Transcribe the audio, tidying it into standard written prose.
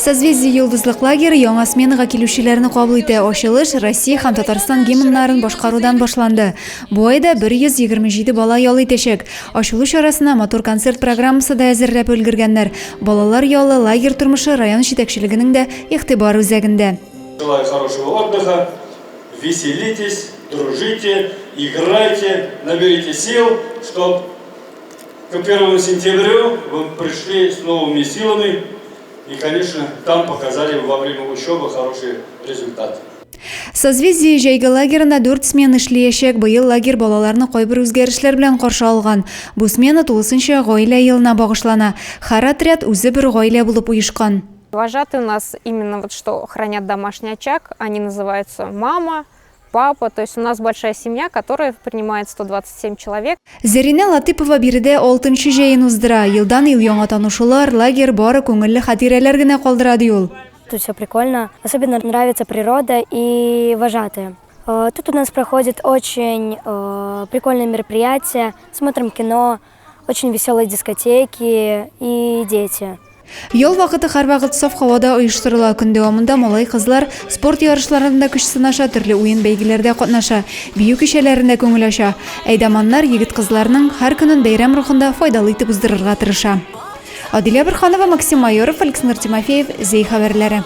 Созвездие Йолдызлык лагеры яңа сменага килүчеләрне кабул итә. Ачылыш Россия һәм Татарстан гимннарын башкарудан башланды. Бу айда 127 бала ял итәчәк. Ачылу чарасына матур концерт программасы да әзерләп өлгергәннәр. Балалар ялы, лагерь тормышы район җитәкчелегенең дә игътибар үзәгендә. Желаю хорошего отдыха, веселитесь, дружите, играйте, наберите сил, чтоб к первому сентябрю вы пришли с новыми силами и, конечно, там показали во время учебы хороший результат. Созвездие җәйге лагерында дүрт смена эшлиячәк. Быел лагерь балаларны кайбер үзгәрешләр белән каршы алган. Бу смена тулысынча Гаилә елына багышлана. Һәр отряд үзе бер гаилә булып оешкан. Вожатые у нас именно вот что хранят домашний очаг, они называются мама, папа, то есть у нас большая семья, которая принимает 127 человек. Зәринә Латыпова биредә алтынчы җәен уздыра. Елдан-ел яңа танышулар, лагерь бары күңелле хатирәләр генә калдыра, ди ул. Тут все прикольно. Особенно нравится природа и вожатые. Э, тут у нас проходит очень э, прикольные мероприятия, смотрим кино, очень веселые дискотеки и дети. Ял вакыты һәрвакыт саф һавада оештырыла. Көн дәвамында малай-кызлар спорт ярышларында көч сынаша, төрле уен-бәйгеләрдә катнаша, бию кичәләрендә күңел ача. Әйдаманнар егет-кызларның һәр көнен бәйрәм рухында файдалы итеп уздырырга тырыша. Адилә Борһанова, Максим Майоров, Александр Тимофеев, Зәй хәбәрләре.